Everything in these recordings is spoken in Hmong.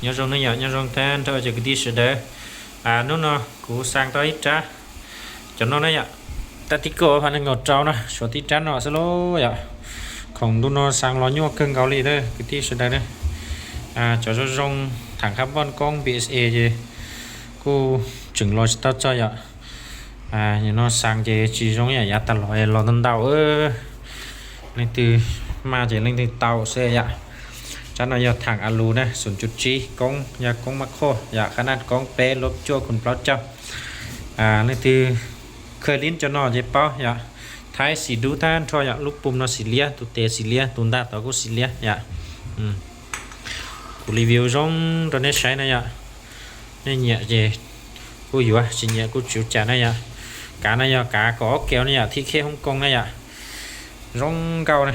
Nyob zoo ne yom, nyob zoo tag nrho cov kwv tij sawv daws. Hnub no kuv xaa tau ib rab, cov no ne yom, rab thib kaum phav nees nkaum rau no, suav tib rab no xwb lauj yom. Khoom ntu no xaa los nyuaj kawg nkaus li na kwv tij sawv daws na. Cov zoo zoo, thaam khab npoj koob B S A ces kuj tseem los tsis tau txog yom. Nim no xaa ces tsis zoo yam yav tas los, los ntau ntau. Leej twg maj ces leej twg tau xwb yom. Rab no yog thaam a lus na, xoom cuv tsib koob, yog koob mab qhoj yom, qab naj koob peb, lub cuaj, khum plaub caug. Leej twg khaws lib cov no ces paub yom, thaib xim dub tag nrho yom, lub pum no xim liab, tus tes xim liab, tus ntag tod kuj xim liab yom. Kuv review zoo rau nej saib na yom. Nej nyiam ces kuj yuav, tsis nyiam kuj tsis ua cas na yom. Kav no yog kav kaum ob kis ne yom, thib kheb Hong Kong na yom. Zoo nkauj,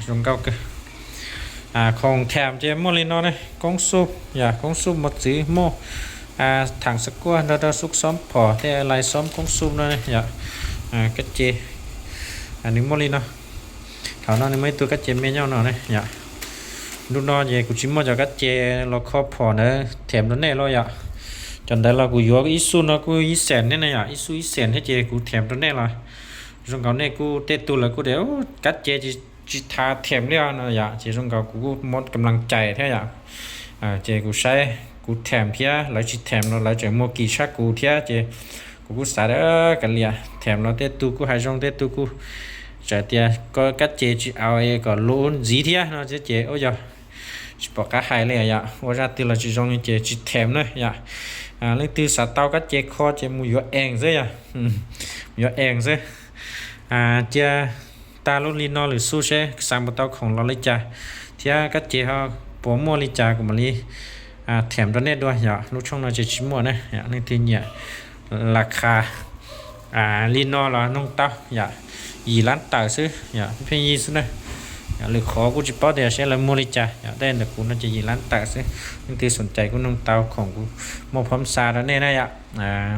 zoo nkauj kawg. Khoom tham ces muaj li no ne, koob xuj yom, koob xuj mos txwv muaj, thaam xav kuaj nrog rau xuj xoob phom tej lais xoob koob xuj no yom. Kab ce nws muaj li no. Thaum no nws muaj ib tug kab ce me nyob no ne yom. Ntu no ces kuv tsis muaj cov kab ce los kho phom ntawd them rau nej lawm yom. Cov ntawd los kuv yuav ib xuj no kuj ib xees thiab ne yom, ib xuj ib xees thiab ces kuv them rau nej los zoo nkaus nej kuj tej tug lawv kuj tias kab ce tsis thav them li no yom, ces zoo nkaus kuv kuj muab kam laj cai thiab yom. Ces kuv saib kuv them thiab lawv tsis them los lawv tseem muag kis tshaj kuv thiab ces kuv kuj xav tias kav liam, them los tej tug kuj hais zoo, tej tug kuj txawm tias kab ce tsis au es kom luv ntxiv thiab no thiab ces ua yog tsis pom qab hais li yom, ua zaj twg los tsis zoo li ces tsis them na yom. Leej twg xav tau kab ce kho ces mus yuav ees xwb yom, yuav ees xwb. Cia tag lub li no lwm xuj seb xaa puas tau khoom los li cas thiab kab ce ho puas muaj li cas kuv mam li them rau nej dua yom. Lub tshooj no ces tsis muaj na, leej twg nyiam las khas li no los noog tau yom, yim lab tawm xwb yom, pheej yig xwb na. Lwm qhov kuj tsis paub tias seb lawv muag li cas yom, tej ntawm kuv no ces yim lab tawm xwb. Leej twg xoom cai kuj noog tau, khoom kuv muaj phab xa rau nej na yom.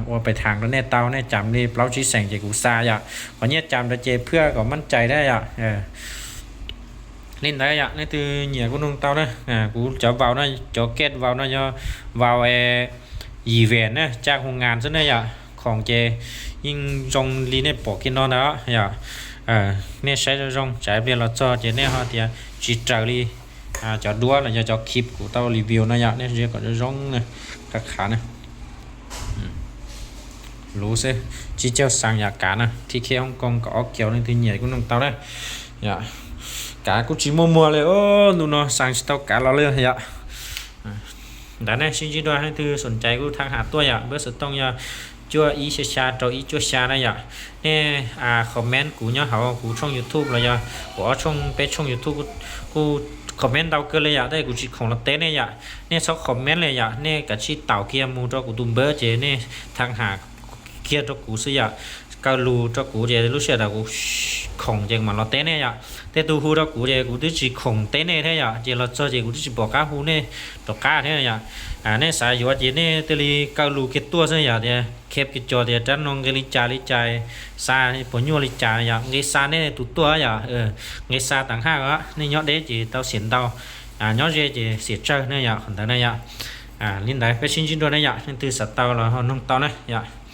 Ua pais thaam rau nej tau, nej cam li plaub tsib xees ces kuv xa yom. Qhov nyiaj cam ntawd ces phwj kom maj cai na yom. Li ntawd yom, leej twg nyiam kuj noog tau na. Kuv cov vaus no, cov kej vaus no yog vaus yim ves na, caj hu ngas xwb na yom. Khoom ces yeej zoo li nej pom kiag no ntag yom. Nej saib zoo zoo, tsam pliag los txog ces nej ho tias tsis raws li cov duab los yog cov clip kuv tau review no yom. Nej saib kom zoo zoo na, qab qhav na. Luv xwb, tsib caug xaa yom, kav na, thib kheb Hong Kong kaum ob kis, leej twg nyiam kuj noog tau na. Kav kuj tsis muaj muag li, ntu no xaa tsis tau kav los li yom. Ntawd nej sib ntsib dua, leej twg xoom cai kuj thaab has tuaj yom. Npawb xov tooj yog cuaj ib xya xya rau ib cuaj xya na yom. Nej comment kuv nyob hauv kuv tshooj YouTube los yog kuv ob tshooj, peb tshooj YouTube kuj comment ntau kawg li yom, tab sis kuv tsis khoom los teb nej yom. Nej txhob comment li yom, nej kav tsij taum kiag mus rau kuv tus npawb ces nej thaab has kiag rau kuv xwb yom. Kaw lus rau kuv ces lub sij hawm kuv khoom ces kuv mam los teb nej yom. Tej tug hu rau kuv ces kuv twb tsis khoom teb nej thiab yom, ces los txog ces kuv twb tsis pom qab hu nej rov qab thiab yom. Nej xav yuav ces nej thiaj li kaw lus kiag tuaj xwb yom, tias kheb kiag cov tias rab no nqe li cas li cas, xa puas nyuaj li cas yom, nqe xa nej tus tuaj yom. Nqe xa taag haj os, nej nyob deb ces tau xiam ntau, nyob ze ces xiam tsawg ne yom, qhov ntawd na yom. Li ntawd peb sib ntsib dua ne yom, leej twg xav tau los ho noog tau na yom.